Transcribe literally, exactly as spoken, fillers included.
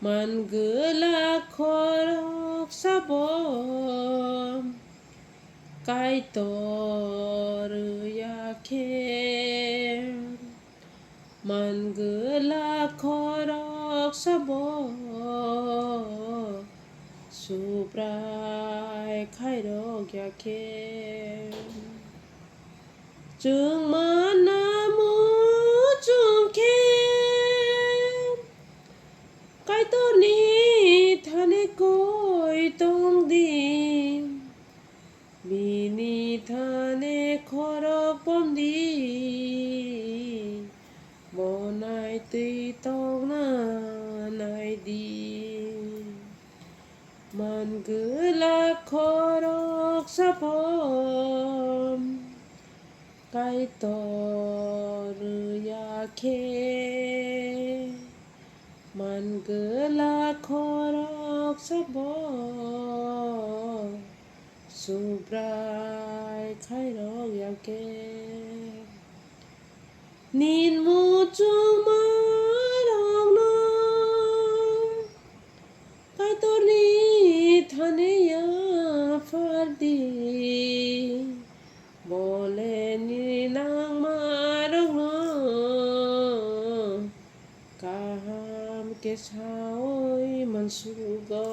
Man gwlak khoroksa bo Kaitor ya khe, man gwlak khoroksa bo Subrai khairok ya khe. Chwng mana muchung khe Kaitorni thani koi tong di, bini thani khorok pom di, bo nai twi tongna nai di. Man gwlak khoroksa bo Kaitor ya khe, man gwlak khoroksa bo Subrai khairok ya khe. Nin muchungmarokno Kaitorni thani yaphar di, bo le nini nangmarokno kaham khe saui mansugo.